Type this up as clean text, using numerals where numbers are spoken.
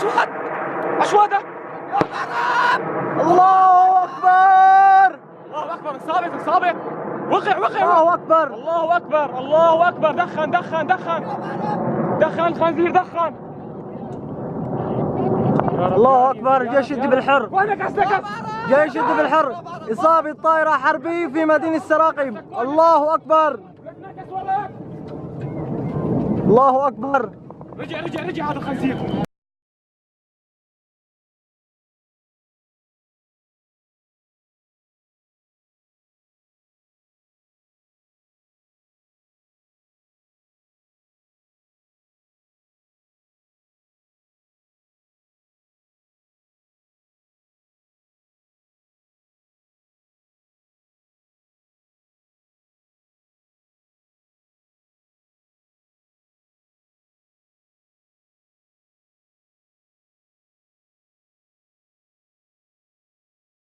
اسود، عشوادك. الله اكبر. الله اكبر، انصابت انصابت، وقع وقع. الله اكبر. الله اكبر، الله اكبر. دخن دخن دخن دخن الخنزير دخن. الله اكبر. جيش الدب الحر. وينك عسلكت؟ جيش الدب الحر، اصابه طائره حربيه في مدينه السراقب. الله اكبر، الله اكبر. رجع رجع رجع هذا الخنزير.